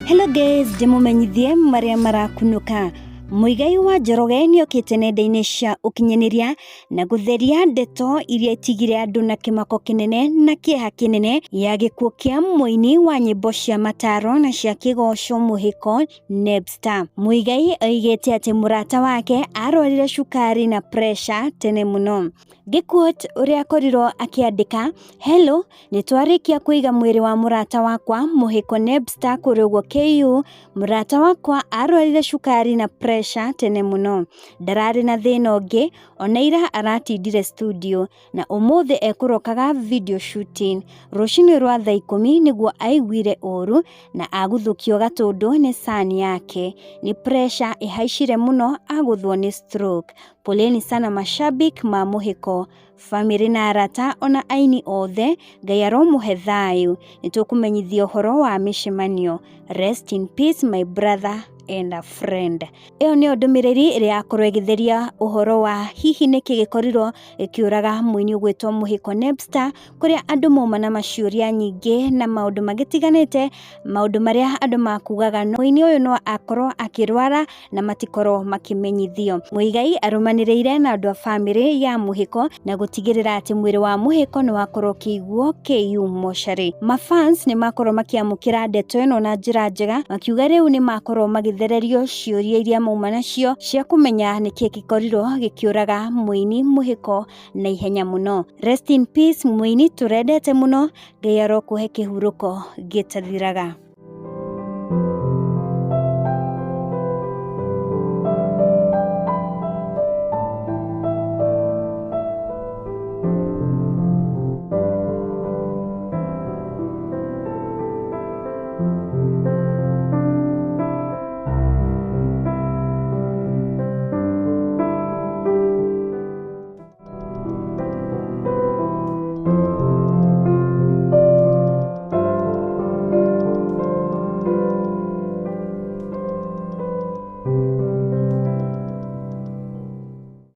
Hello guys, ndĩmũmenyithie marĩa marakunũka. Muigai wa Njoroge nĩokĩte nenda-inĩ cia ũkinyanĩria na gũtheria ndeto iria itigire andũ na kĩmako kĩnene na kĩeha kĩnene ya gĩkuũ kĩa mũini wa nyĩmbo cia mataro na cia kĩgoco Mũhĩko Nebstar. Muigai oigĩte atĩ mũrata wake arwarire cukari na pressure tene mũno. Ngĩquote ũrĩa akorirwo akĩandĩka, Hello, nĩtwarĩkia kũiga mwĩrĩ wa mũrata wakwa Mũhĩko Nebstar kũrĩa ũguo KU. Mũrata wakwa arwarire cukari na pressure tene mũno. Ndararĩ na thĩna ũngĩ, ona ira aratindire studio na ũmũthĩ ekũrokaga video shooting. Rũcinĩ rwa thaa 10 nĩguo aiguire ũru na aguthũkio gatũndũ nĩ son yake. Nĩ pressure ĩhaicire mũno agũthwo nĩ stroke. Poleni sana mashabik ma Mũhĩko, bamĩrĩ na arata ona aini othe, Ngai aromũhe thayũ. Nĩtũkũmenyithio ũhoro wa mĩcemanio. Rest in peace my brother and a friend. Ĩyo nĩyo ndũmĩrĩri ĩrĩa yakorwo ĩgĩtheria ũhoro wa hihi nĩkĩ gĩkorirwo gĩkĩũraga mũini ũgwĩtwo Mũhĩko Nebstar, kũrĩa andũ mauma na maciũria nyingĩ na maũndũ magĩtiganĩte, maũndũ marĩa andũ makugaga mũini ũyũ no akorwo akĩrwara na matikorwo makĩmenyithio. Muigai arũmanĩrĩire na andũ a bamĩrĩ ya Mũhĩko na gũtigĩrĩra atĩ mwĩrĩ wa Mũhĩko nĩ wakorwo ũkĩigwo KU mocarĩ. Mafans nĩ makorwo makĩamũkĩra ndeto ĩno na njĩra njega, makiuga rĩu nĩ makorwo magĩthererio ciũria iria mauma nacio cia kũmenya nĩkĩ gĩkorirwo gĩkĩũraga mũini Mũhĩko na ihenya mũno. Rest in peace mũini tũrendete mũno, Ngai arokũhe kĩhurũko gĩtathiraga.